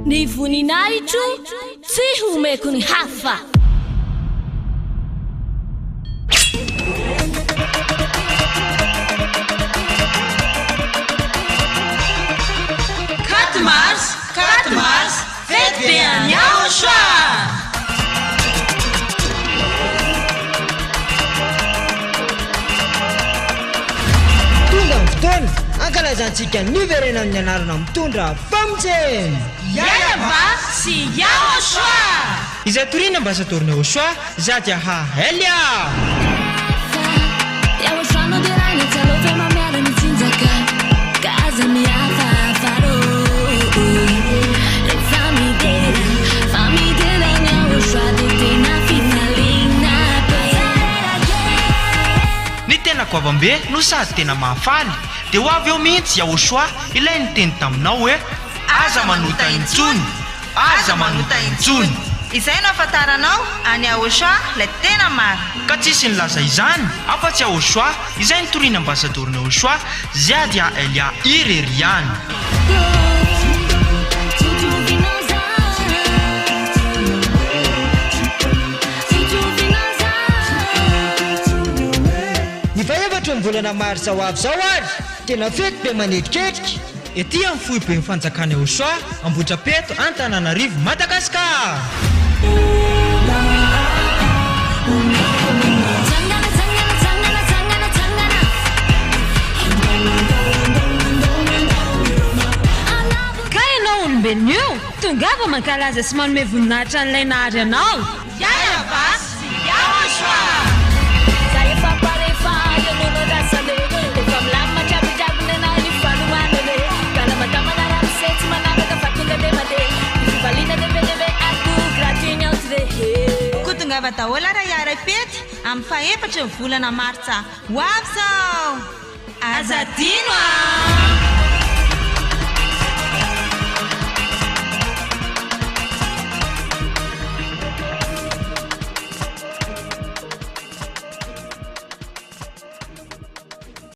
Ny voninahitro tsy homeko ny hafa. Quatre mars, quatre mars, fety be any Yahoshua! Tonga ny fotoana hankalazantsika ny niverenan'ny anarana mitondra famonjena! Yahweh sy Yahoshua! Izay toriana Ambasadaoron'i Yahoshua, Zadiaha Elia! Ny tena goavambe no sady tena mahafaly dia ho avy eo mihitsy Yahoshua ilay niteny taminao hoe aza manota intsony, aza manota intsony. Izay no ahafantaranao an'i Yahoshua ilay tena marina. Ka tsisy nilaza izany afa-tsy Yahoshua izay nitorian'ny ambasadaoron'i Yahoshua Ziadia Elia irery ihany. Ny fahefatry ny volana marsa ho avy izao ary tena fety be manetriketrika. Ety amin'ny foiben'ny fanjakana Eosoa, Ambohitrapeto, Antananarivo, Madagasikara! Ka ianao olombelona io, tongava mankalaza sy manome voninahitra an'ilay nahary anao. Yahweh sy Yahoshua! Za efa pare fa eo nono rasana e Efa milamina jiaby nenah ny fanomanana e Kalamadamana ramose tsy manavaka fa tonga de mandeha Ny fifaliana de be de be ato gratuit ny entrée he. Koa tongava daholo ary hiara-hifety amin'ny fahefatry ny volana martsa ho avy izao! Aza adino an!